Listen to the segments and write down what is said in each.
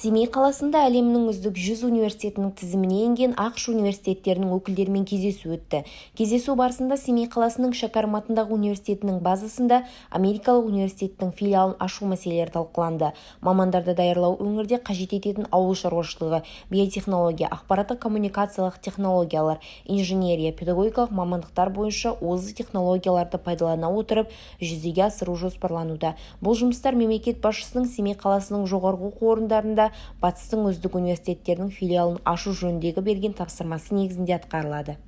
Семей қаласында әлемнің үздік 100 университетінің тізіміне енген АҚШ университеттерінің өкілдерімен кездесу өтті. Кездесу барысында Семей қаласының Шәкәрім атындағы университетінің базасында америкалық университеттің филиалын ашу мәселелері талқыланды. Мамандарды даярлау өңірде қажет ететін ауыл шаруашылығы, биотехнология, ақпараттық-коммуникациялық технологиялар, инженерия, педагогикалық мамандықтар бойынша озық технологияларды пайдалана отырып жүзеге асыру жоспарлануда. Бұл жұмыстар мемлекет басшысының Семей қаласының жоғарғы оқу орындарында батыстың үздік университеттерінің филиалын ашу жөніндегі берген тапсырмасы негізінде атқарылады.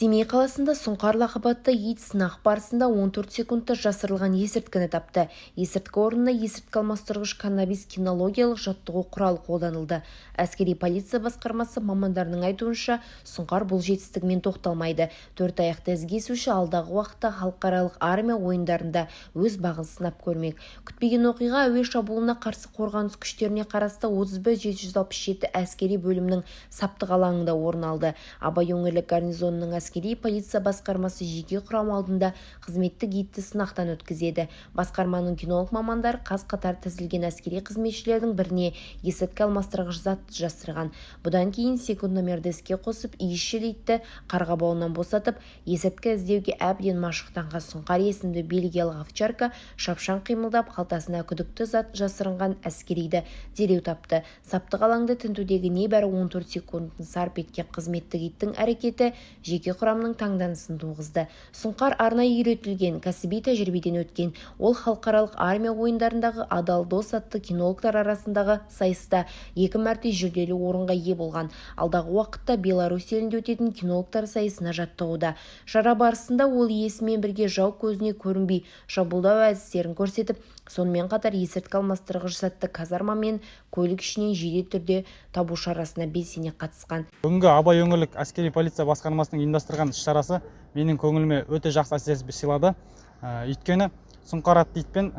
Семей қаласында Сұңқар лақап атты ит сынақ барысында 14 секундта жасырылған есірткіні тапты. Есірткі орнына есірткі алмастырғыш каннабис кинологиялық жаттығу құралы қолданылды. Әскери полиция басқармасы мамандарының айтуынша, Сұңқар бұл жетістігімен тоқталмайды. Төрт аяқты із кесуші алдағы уақытта халықаралық армия ойындарында өз бағын сынап көрмек. Күтпеген оқиға әуе шабуылына қарсы қорғаныс күштеріне қарасты 31 767 әскери бөлімнің саптық алаңында орын алды. Абай өңірлік гарнизонының әскери полиция басқармасы жеке құрам алдында қызметтік итті сынақтан өткізеді. Басқарманың кинолог мамандары қаз-қатар тізілген әскери қызметшілердің біріне есірткі алмастырғыш затты жасырған. Бұдан кейін секундомерді іске қосып, иісшіл итті қарға бауынан босатып, есірткі іздеуге әбден машықтанған Сұңқар есімді бельгиялық овчарка шапшаң қимылдап, қалтасына күдікті зат жасырынған әскериді дереу тапты. Саптық алаңды тінтудегі небәрі 14 секундын сарп еткен қызметтік иттің әрекеті жеке құрамның таңданысын туғызды. Сұңқар арнайы үйретілген, кәсіби тәжірибеден өткен. Ол халықаралық армия ойындарындағы «Адал дос» атты кинологтар арасындағы сайыста екі мәрте жүлделі орынға ие болған. Алдағы уақытта Беларусь елінде өтетін кинологтар сайысына жаттығуда. Шара барысында ол иесімен бірге жау көзіне көрінбей шабуылдау әдістерін көрсетіп, сонымен қатар есірткі алмастырғыш затты казарма мен көлік ішінен жедел түрде табу шарасына белсене қатысқан. Бүгінгі Абай өңірлік әскери полиция басқармасының ұйымдастырған іс шарасы менің көңіліме өте жақсы әсер сыйлады. Өйткені Сұңқар атты итпен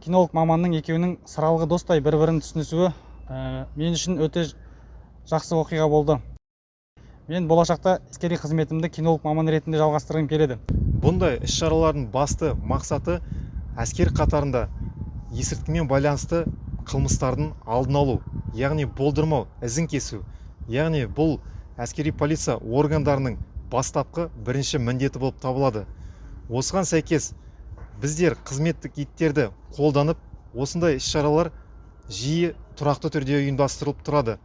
кинолог маманның екеуінің сыралғы достай бір бірін түсінісуі мен үшін өте жақсы оқиға болды. Мен болашақта әскери қызметімді кинолог маман ретінде жалғастырғым келеді. Бұндай іс шаралардың басты мақсаты – әскер қатарында есірткімен байланысты қылмыстардың алдын алу, яғни болдырмау, ізін кесу. Яғни бұл әскери полиция органдарының бастапқы бірінші міндеті болып табылады. Осыған сәйкес біздер қызметтік иттерді қолданып, осындай іс шаралар жиі, тұрақты түрде ұйымдастырылып тұрады.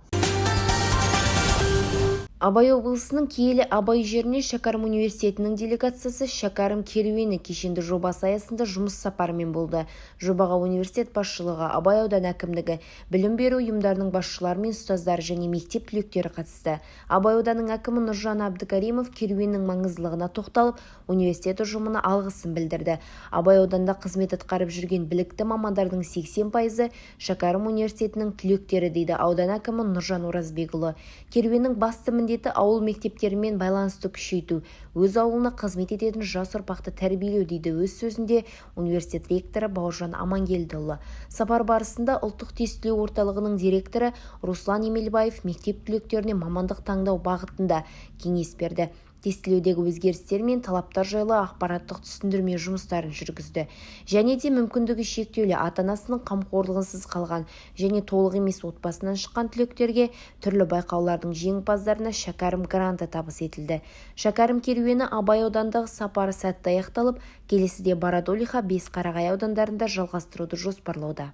Абай облысының киелі Абай жеріне Шәкәрім университетінің делегациясы «Шәкәрім керуені» кешенді жобасы аясында жұмыс сапарымен болды. Жобаға университет басшылығы, Абай ауданы әкімдігі, білім беру ұйымдарының басшылары мен ұстаздары және мектеп түлектері қатысты. Абай ауданының әкімі Нұржан Әбдікәрімов керуеннің маңыздылығына тоқталып, университет ұжымына алғысын білдірді. Абай ауданында қызмет атқарып жүрген білікті мамандардың 80%-ы Шәкәрім университетінің түлектері, дейді аудан әкімі Нұржан Оразбекұлы. Керуеннің басты міндеті – ауыл мектептерімен байланысты күшейту, өз ауылына қызмет ететін жас ұрпақты тәрбиелеу, дейді өз сөзінде университет ректоры Бауыржан Амангелдіұлы. Сапар барысында Ұлттық тестілеу орталығының директоры Руслан Емелбаев мектеп түлектеріне мамандық таңдау бағытында кеңес берді, тестілеудегі өзгерістер мен талаптар жайлы ақпараттық түсіндірме жұмыстарын жүргізді. Және де мүмкіндігі шектеулі, ата-анасының қамқорлығынсыз қалған және толық емес отбасынан шыққан түлектерге, түрлі байқаулардың жеңімпаздарына Шәкәрім гранты табыс етілді. Шәкәрім керуені Абай ауданындағы сапары сәтті аяқталып, келесіде Бородулиха, Бесқарағай аудандарында жалғастыруды жоспарлауда.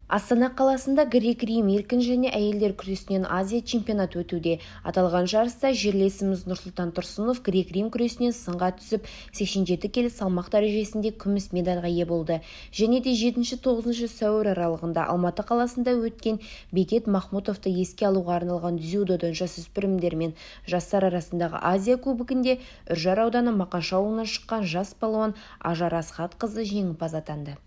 Астана қаласында грек-рим еркін және әйелдер күресінен Азия чемпионаты өтуде. Аталған жарыста жерлесіміз Нұрсұлтан Тұрсынов грек-рим күресінен сынға түсіп, 87 келі салмақ дәрежесінде күміс медальға ие болды. Және де 7-9 сәуір аралығында Алматы қаласында өткен Бекет Махмұтовты еске алуға арналған дзюдодан жасөспірімдер мен жастар арасындағы Азия кубогінде Үржар ауданы Мақашы ауылынан шыққан жас палуан Ажар Асхатқызы жеңімпаз атанды.